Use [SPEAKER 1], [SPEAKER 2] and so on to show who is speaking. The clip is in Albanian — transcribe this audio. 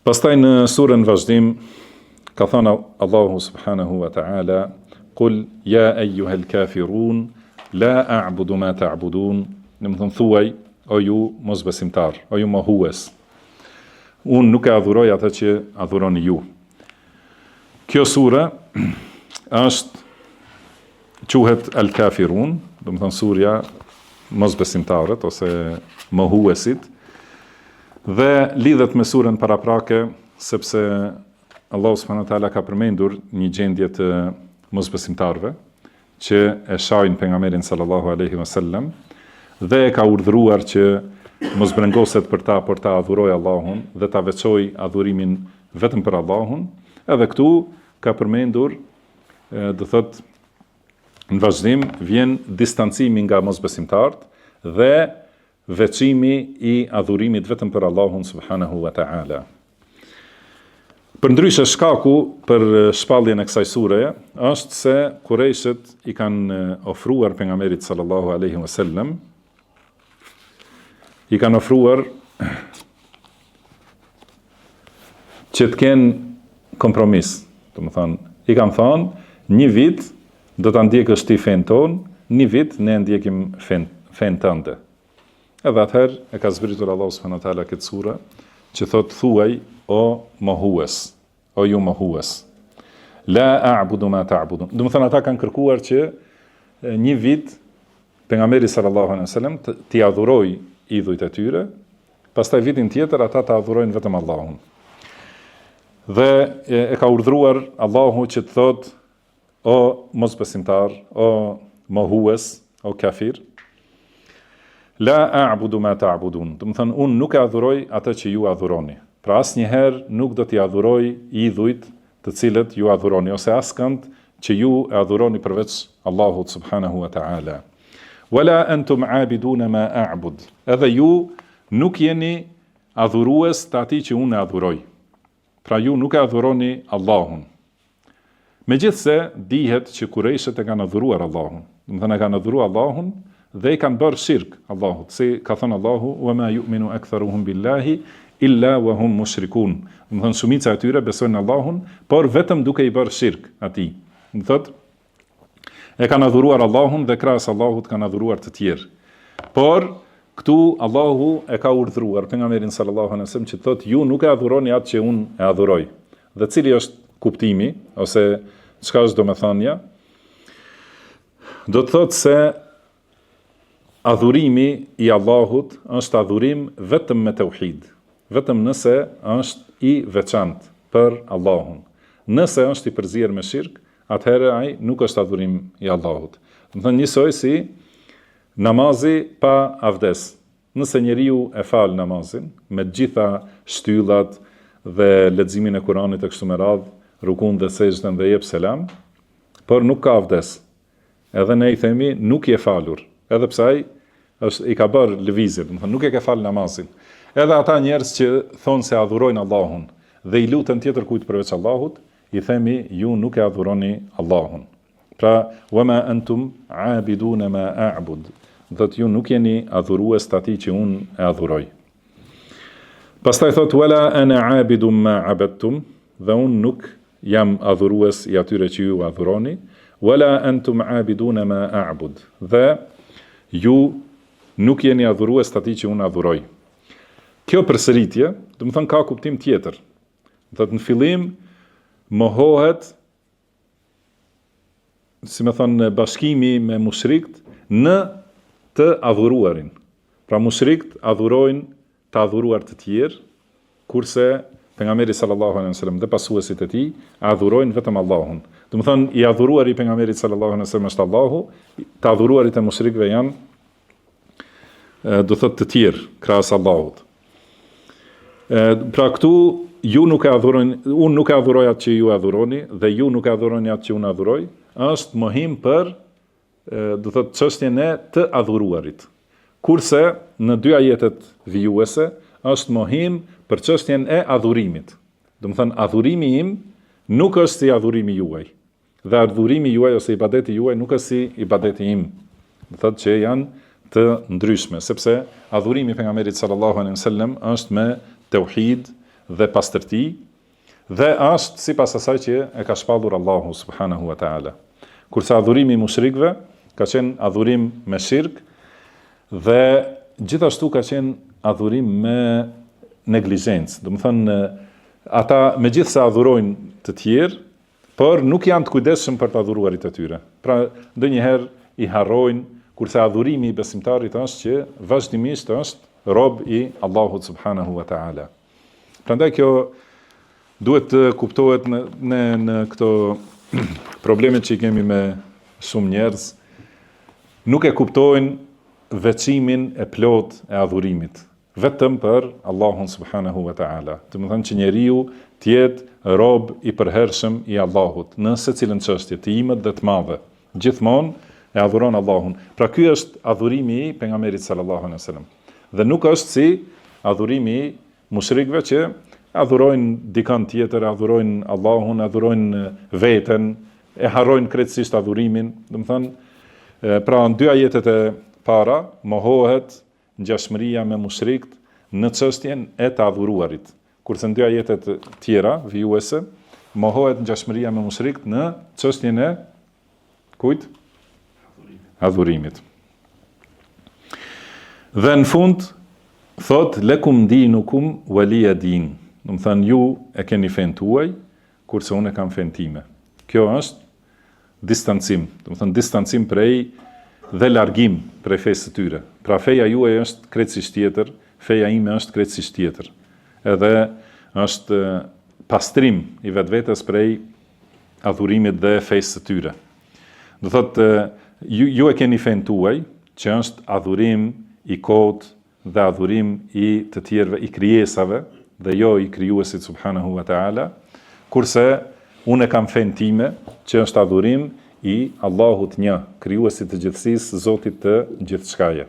[SPEAKER 1] Pastaj në surën në vazhdim ka thënë Allahu subhanahu wa ta'ala Kul ja ejjuhel kafirun la a'budu ma ta'budun, domethënë thuaj o ju mosbesimtar, o ju mohues. Unë nuk e adhuroj atë që adhuroni ju. Kjo sure është quhet El Kafirun, domethënë surja mosbesimtarët ose mohuesit dhe lidhet me surën paraprake sepse Allahu subhanahu wa taala ka përmendur një gjendje të mosbesimtarëve që e shajnë pejgamberin sallallahu alaihi wasallam dhe e ka urdhëruar që mos brengoset për ta, por ta adhurojë Allahun dhe ta veçojë adhurimin vetëm për Allahun. Edhe këtu ka përmendur do thot në vazhdim vjen distancimi nga mosbesimtarët dhe veçimi i adhurimit vetëm për Allahun subhanahu wa taala. Përndryshe shkaku për shpalljen e kësaj sureje është se kurejshët i kanë ofruar pejgamberit sallallahu alaihi wasallam i kanë ofruar që të kenë kompromis, domethënë, i kanë thonë, një vit do ta ndjekësh ti fenë tonë, një vit ne ndjekim fenë, fenë tënde. Edhe atëherë e ka zbritur Allahu subhanahu wa taala këtë sure që thotë thuaj o mohues, o ju mohues. La a'budu ma ta'budun. Domethënë ata kanë kërkuar që një vit pejgamberi sallallahu alaihi wasallam t'i adhurojë idhujt e tyre, pastaj vitin tjetër ata ta adhurojnë vetëm Allahun. Dhe e, e ka urdhëruar Allahu që të thotë o mosbesimtar, o mohues, o kafir, la a'budu ma ta'budun. Domethënë unë nuk e adhuroj atë që ju adhuroni. Pra asnjëherë nuk do t'i adhuroj idhujt të cilët ju adhuroni ose askënd që ju e adhuroni përveç Allahut subhanahu wa ta'ala. Wala antum 'abidun ma a'bud. Edhe ju nuk jeni adhurues të atij që unë e adhuroj. Pra ju nuk e adhuroni Allahun. Megjithëse dihet që kurejshët e kanë adhuruar Allahun, domethënë e kanë adhuruar Allahun dhe i kanë bërë shirk Allahut, si ka thënë Allahu, "Wa ma yu'minu aktharuhum billahi illa wa hum mushrikun." Domethënë shumica e tyre besojnë në Allahun, por vetëm duke i bërë shirk atij. Do thotë e kanë adhuruar Allahun dhe krahas Allahut kanë adhuruar të tjerë. Por këtu Allahu e ka urdhëruar pejgamberin sallallahu alaihi wasallam që të thotë ju nuk e adhuroni atë që unë e adhuroj. Dhe cili është kuptimi ose çka është domethënia? Do të thotë se adhurimi i Allahut është adhurim vetëm me teuhid, vetëm nëse është i veçantë për Allahun. Nëse është i përzier me shirk, atëherë ai nuk është adhurim i Allahut. Domethënë njësoj si namazi pa avdes. Nëse njeriu e fal namazin me të gjitha shtyllat dhe leximin e Kuranit e kështu me radhë, rukun dhe sexhden dhe jep selam, por nuk ka avdes. Edhe ne i themi nuk je falur, edhe pse ai është i ka bërë lëvizjet, domethënë nuk e ke fal namazin. Edhe ata njerëz që thonë se adhurojnë Allahun dhe i luten tjetër kujt përveç Allahut, i themi ju nuk e adhuroni Allahun. Pra, wa ma antum abidun ma a'bud. Do thotë ju nuk jeni adhurues të atij që unë e adhuroj. Pastaj thotë wala ana abidun ma abadtum dhe unë nuk jam adhurues i atyre që ju adhuroni, wala antum abidun ma a'bud. Dhe ju nuk jeni adhurues të atij që unë adhuroj. Kjo përsëritje, domethënë ka kuptim tjetër. Do thotë në fillim mohohet si me thonë bashkimi me mushrikt në të adhuruarin. Pra mushrikt adhurojnë të adhuruar të tjerë, kurse pejgamberi sallallahu alejhi wasallam dhe pasuesit e tij adhurojnë vetëm Allahun. Domethënë i adhuruari i pejgamberit sallallahu alejhi wasallam është Allahu, të adhuruarit e mushrikëve janë do thotë të tjerë krahas Allahut. E, pra këtu ju nuk e adhuroni, unë nuk e adhuroj atë që ju adhuroni dhe ju nuk e adhuroni atë që unë adhuroj, është mohim për do thotë çështjen e të adhuruarit. Kurse në dy ajetet vijuese është mohim për çështjen e adhurimit. Domethënë adhurimi im nuk është si adhurimi juaj. Dhe adhurimi juaj ose ibadeti juaj nuk është si ibadeti im. Do thotë që janë të ndryshme, sepse adhurimi i pejgamberit sallallahu alaihi wasallam është me teuhid dhe pastërti, dhe është sipas asaj që e ka shpallur Allahu subhanahu wa taala. Kurse adhurimi i mushrikëve ka qenë adhurim me shirk dhe gjithashtu ka qenë adhurim me neglizhencë. Domethënë ata megjithëse adhurojnë të tjerë, por nuk janë të kujdesshëm për të adhuruarit e tyre. Pra, ndonjëherë i harrojnë, kurse adhurimi i besimtarit është që vazhdimisht është rob i Allahut subhanahu wa taala. Prandaj kjo duhet të kuptohet në në në këto problemet që i kemi me shumë njerëz, nuk e kuptojnë veçimin e plotë e adhurimit, vetëm për Allahun subhanahu wa taala. Domethënë që njeriu të jetë rob i përhershëm i Allahut në secilën çështje, të imët dhe të madhe. Gjithmonë e adhuron Allahun. Pra ky është adhurimi i pejgamberit sallallahu alejhi wasallam. Dhe nuk është si adhurimi i mushrikëve që adhurojnë dikën tjetër, adhurojnë Allahun, adhurojnë veten, e harrojnë krejtësisht adhurimin. Domethënë, pra në dy ajetet e para mohohet ngjashmëria me mushrikt në çështjen e të adhuruarit, kurse në dy ajetet tjera vijuese mohohet ngjashmëria me mushrikt në çështjen e kujt? Adhurimit. Dhe në fund thot lekum dinukum waliya din. Domethënë ju e keni fenë tuaj, kurse unë e kam fenë time. Kjo është distancim, domethënë distancim prej dhe largim prej fesë së tyre. Pra feja juaj është krejtësisht tjetër, feja ime është krejtësisht tjetër. Edhe është pastrim i vetvetes prej adhurimit dhe fesë së tyre. Do thotë ju, ju e keni fenë tuaj, që është adhurim i kotë dhe adhurim i të tjerëve, i krijesave dhe jo i krijuesit subhanahu wa taala, kurse unë e kam fenë time, që është adhurim i Allahut një, krijuesit të gjithësisë, Zotit të gjithçkaje.